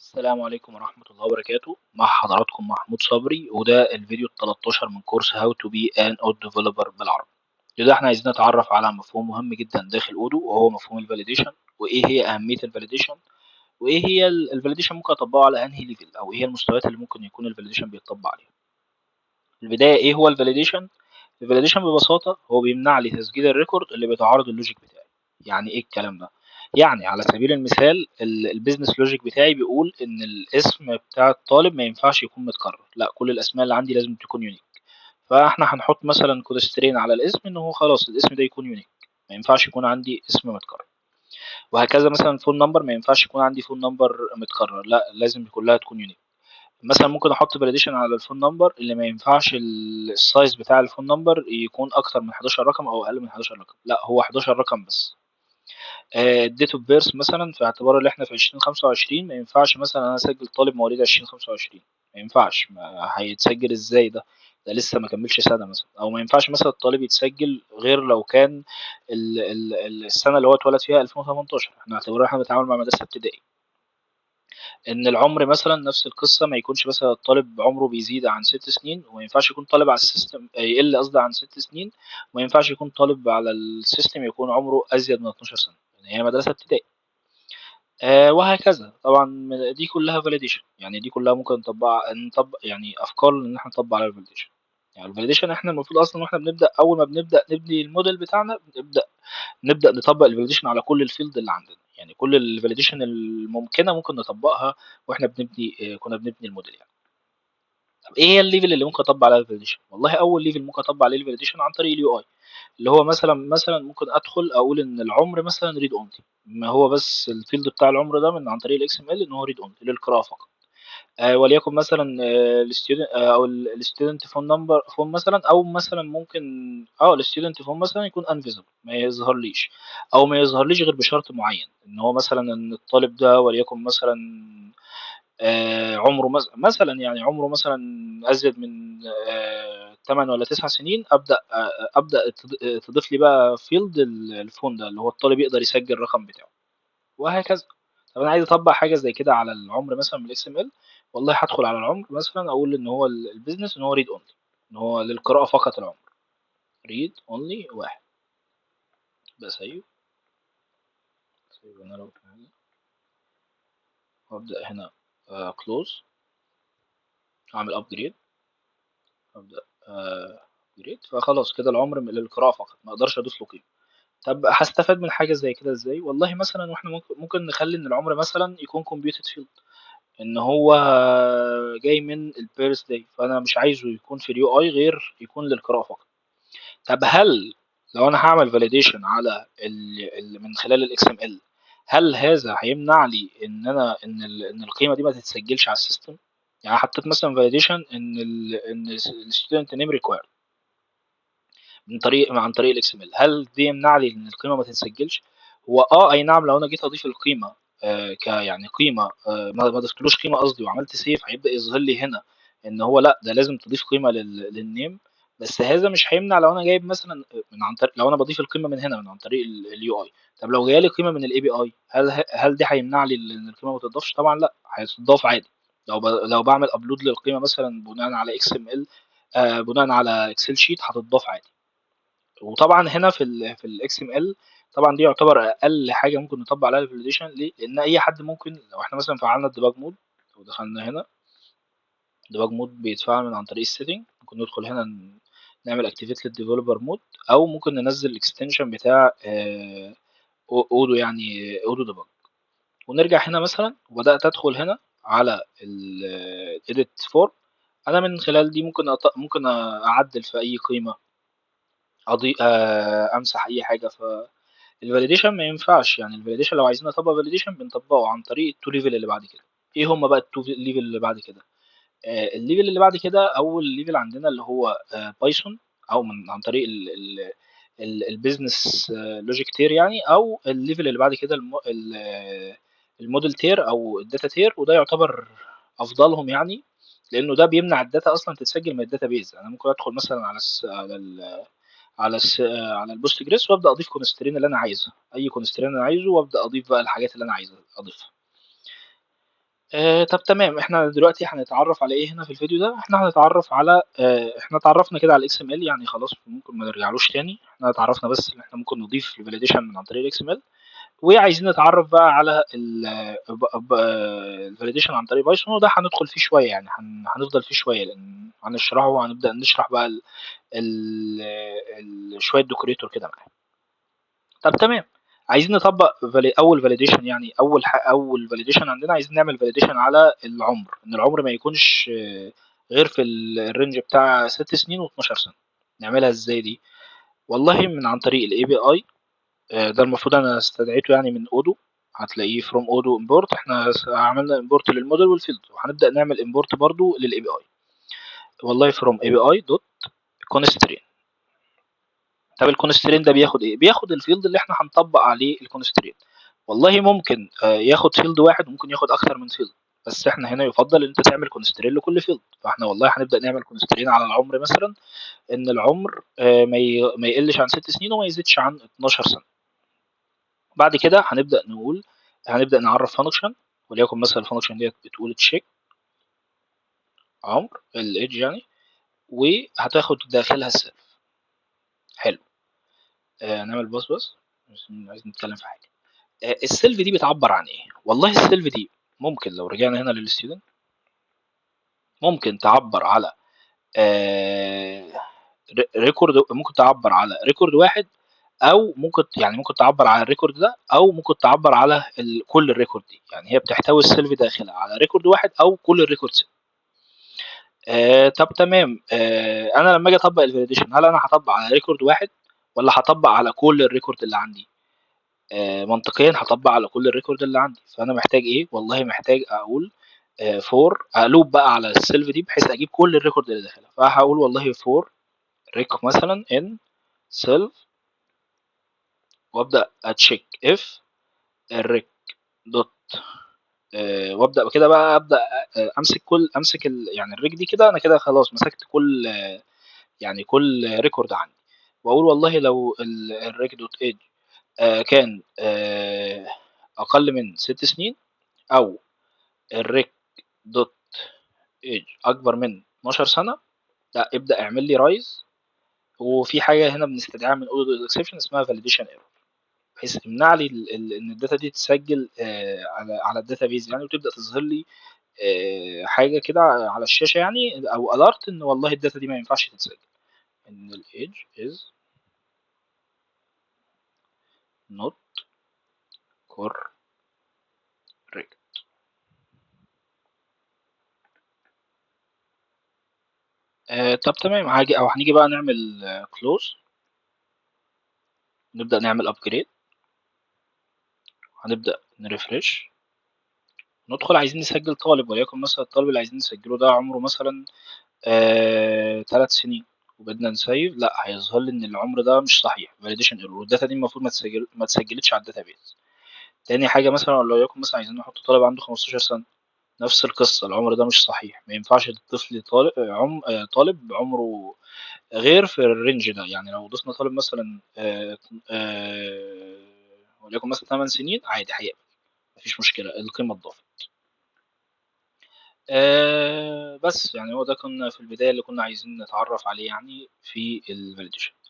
السلام عليكم ورحمة الله وبركاته. مع حضراتكم محمود صبري، وده الفيديو ال13 من كورس How to be an Odoo Developer بالعربي. ده احنا عايزين نتعرف على مفهوم مهم جدا داخل Odoo، وهو مفهوم ال validation، وايه هي اهمية ال validation، وايه هي ال validation ممكن اطبقه على انهي level، او ايه هي المستويات اللي ممكن يكون ال validation بيطبق عليها. في البداية ايه هو ال validation؟ ال validation ببساطة هو بيمنع لي تسجيل ال record اللي بيتعارض ال logic بتاعي. يعني ايه الكلام ده؟ يعني على سبيل المثال ال business logic بتاعي بيقول ان الاسم بتاع الطالب ما ينفعش يكون متكرر، لا كل الاسماء اللي عندي لازم تكون unique. فاحنا هنحط مثلا constraint على الاسم ان هو خلاص الاسم ده يكون unique، ما ينفعش يكون عندي اسم متكرر. وهكذا مثلا phone number ما ينفعش يكون عندي phone number متكرر، لا لازم كلها تكون unique. مثلا ممكن احط validation على ال phone number اللي ما ينفعش ال size بتاع ال phone number يكون اكتر من 11 رقم او اقل من 11 رقم، لا هو 11 رقم بس. ال date of birth مثلا في اعتبار ان احنا في 2025 ما ينفعش مثلا انا اسجل طالب مواليد 2025، ما ينفعش، ما هيتسجل ازاي ده؟ ده لسه ما كملش سنه مثلا. او ما ينفعش مثلا الطالب يتسجل غير لو كان السنه اللي هو اتولد فيها 2018، احنا اعتبرنا احنا بنتعامل مع مدرسه ابتدائي. ان العمر مثلا نفس القصه، ما يكونش مثلا الطالب عمره بيزيد عن 6 سنين، وما ينفعش يكون طالب على ال system يقل قصدي عن 6 سنين، وما ينفعش يكون طالب على ال system يكون عمره ازيد من 12 سنه، يعني هي مدرسه ابتدائي. وهكذا. طبعا دي كلها validation، يعني دي كلها ممكن نطبق يعني افكار ان احنا نطبق على ال validation. يعني ال validation احنا المفروض اصلا واحنا بنبدا، اول ما بنبدا نبني الموديل بتاعنا نبدا نطبق ال validation على كل ال field اللي عندنا، يعني كل ال validation الممكنه ممكن نطبقها واحنا كنا بنبني الموديل يعني. طب ايه هي ال level اللي ممكن اطبق عليها ال validation؟ والله اول level ممكن اطبق عليه ال validation عن طريق ال UI، اللي هو مثلا ممكن ادخل اقول ان العمر مثلا read only، ما هو بس ال field بتاع العمر ده من عن طريق ال XML ان هو read only للقراءه فقط. وليكن مثلا، ال student، او ال student phone number phone مثلا، او مثلا ممكن ال student phone مثلا يكون invisible، ما يظهرليش، او ما يظهرليش غير بشرط معين، ان هو مثلا ان الطالب ده وليكن مثلا، عمره مثلا يعني عمره مثلا ازيد من، 8 ولا 9 سنين، ابدا تضيف لي بقى field ال phone ده اللي هو الطالب يقدر يسجل الرقم بتاعه، وهكذا. طب انا عايز اطبق حاجه زي كده على العمر مثلا من ال XML، والله هدخل على العمر مثلا اقول ان هو ال business ان هو read only، ان هو للقراءه فقط العمر، read only 1 بس. ايوه save انا لو في حاجه، وابدا هنا، close، اعمل upgrade، ابدا، upgrade. فخلاص كده العمر للقراءه فقط، ما اقدرش اضيف له قيمه. طب هستفاد من حاجه زي كده ازاي؟ والله مثلا واحنا ممكن نخلي ان العمر مثلا يكون computed field، ان هو جاي من ال birthday، فانا مش عايزه يكون في ال UI غير يكون للقراءه فقط. طب هل لو انا هعمل validation على من خلال ال XML، هل هذا هيمنع لي ان انا ان القيمه دي ما تتسجلش على ال system؟ يعني حطيت مثلا validation ان ال student name required عن طريق ال XML، هل دي يمنع لي ان القيمه ما تتسجلش؟ هو اي نعم، لو انا جيت اضيف القيمه، يعني قيمه، ما ضفتلوش قيمه قصدي، وعملت save، هيبدا يظهر لي هنا ان هو لا ده لازم تضيف قيمه لل name، بس هذا مش هيمنع لو انا جايب مثلا من عن طريق، لو انا بضيف القيمه من هنا من عن طريق ال UI. طب لو جايه لي قيمه من ال API، هل دي هيمنع لي ان القيمه ما تضافش؟ طبعا لا، هتضاف عادي. لو بعمل upload للقيمه مثلا بناء على XML، بناء على Excel sheet، هتضاف عادي. وطبعا هنا في ال XML طبعا دي يعتبر اقل حاجه ممكن نطبق عليها ال validation. ليه؟ لان اي حد ممكن، لو احنا مثلا فعلنا ال debug mode ودخلنا هنا، ال debug mode بيتفعل من عن طريق ال setting، ممكن ندخل هنا نعمل activate لل developer mode، او ممكن ننزل ال extension بتاع، Odoo، يعني Odoo debug. ونرجع هنا مثلا، وبدات ادخل هنا على ال edit form، انا من خلال دي ممكن اعدل في اي قيمه، امسح اي حاجه. ف ال validation ما ينفعش، يعني ال validation لو عايزين نطبق validation بنطبقه عن طريق ال two level اللي بعد كده. ايه هما بقى ال two level اللي بعد كده؟ ال level اللي بعد كده اول level عندنا اللي هو، Python، او من عن طريق ال business، logic tier يعني، او ال level اللي بعد كده ال model tier او ال data tier، وده يعتبر افضلهم يعني، لانه ده بيمنع ال data اصلا تتسجل من ال database. انا ممكن ادخل مثلا على ال Postgres وابدا اضيف constraint اللي انا عايزه، اي constraint انا عايزه، وابدا اضيف بقى الحاجات اللي انا عايزها اضيفها. طب تمام، احنا دلوقتي هنتعرف على ايه هنا في الفيديو ده؟ احنا هنتعرف على احنا اتعرفنا كده على ال XML، يعني خلاص ممكن ما نرجعلوش تاني. احنا اتعرفنا بس ان احنا ممكن نضيف ال validation من عن طريق ال XML، وعايزين نتعرف بقى على ال validation عن طريق Python، وده هندخل فيه شوية، يعني هنفضل فيه شوية لان هنشرحه، وهنبدا نشرح بقى شوية decorator كده معاه. طب تمام، عايزين نطبق اول validation، يعني اول validation عندنا عايزين نعمل validation على العمر، ان العمر ما يكونش غير في ال range بتاع 6 سنين و12 سنة. نعملها ازاي دي؟ والله من عن طريق ال API، ده المفروض انا استدعيته يعني من Odoo، هتلاقيه from Odoo import. احنا عملنا import لل model وال field، وهنبدا نعمل import برضو لل API. والله from API dot constraint. طب ال constraint ده بياخد ايه؟ بياخد ال field اللي احنا هنطبق عليه ال constraint. والله ممكن ياخد field واحد، ممكن ياخد اكتر من field، بس احنا هنا يفضل ان انت تعمل constraint لكل field. فاحنا والله هنبدا نعمل constraint على العمر مثلا، ان العمر ما يقلش عن 6 سنين وما يزيدش عن 12 سنة. بعد كده هنبدا نقول، هنبدا نعرف function، وليكن مثلا ال function ديت بتقول check عمر الايدج يعني، وهتاخد داخلها ال self. حلو، نعمل pause بس عايز نتكلم في حاجة. ال self دي بتعبر عن ايه؟ والله ال self دي ممكن لو رجعنا هنا لل student ممكن تعبر على record، ممكن تعبر على record واحد، او ممكن يعني ممكن تعبر على ال record ده، او ممكن تعبر على كل ال record دي. يعني هي بتحتوي ال self داخلها على record واحد او كل ال records. طب تمام، انا لما اجي اطبق ال validation هل انا هطبق على record واحد ولا هطبق على كل ال record اللي عندي؟ منطقيا هطبق على كل ال record اللي عندي. فانا محتاج ايه؟ والله محتاج اقول، for ا loop بقى على ال self دي بحيث اجيب كل ال record اللي داخلها. فهقول والله for rec مثلا in self، وابدا ا check if ال rec dot، وابدا كده بقى ابدا، امسك كل، امسك ال، يعني ال rec دي كده، انا كده خلاص مسكت كل، يعني كل record عندي، واقول والله لو ال rec dot age، كان، اقل من 6 سنين، او ال rec dot age اكبر من 12 سنة، لا ابدا اعمل لي raise. وفي حاجة هنا بنستدعيها من Odoo exception اسمها validation error، بحيث تمنع لي ان ال data دي تتسجل، على ال database يعني، وتبدا تظهر لي، حاجة كده على الشاشة يعني، او alert ان والله ال data دي ما ينفعش تتسجل، ان ال age is not correct. طب تمام، هاجي او هنيجي بقى نعمل، close، نبدا نعمل upgrade، هنبدا ن refresh، ندخل عايزين نسجل طالب، وليكن مثلا الطالب اللي عايزين نسجله ده عمره مثلا، 3 سنين، وبدنا ن save، لا هيظهر لي ان العمر ده مش صحيح، validation error، وال data دي المفروض ما تسجلتش على ال database. تاني حاجة مثلا لو يكون مثلا عايزين نحط طالب عنده 15 سنة، نفس القصة، العمر ده مش صحيح، ما ينفعش الطفل طالب، طالب عمره غير في ال range ده. يعني لو ضفنا طالب مثلا، وليكن مثلا 8 سنين عادي هيقبل، مفيش مشكلة، القيمة اتضافت. بس هو ده كنا في البداية اللي كنا عايزين نتعرف عليه في ال validation.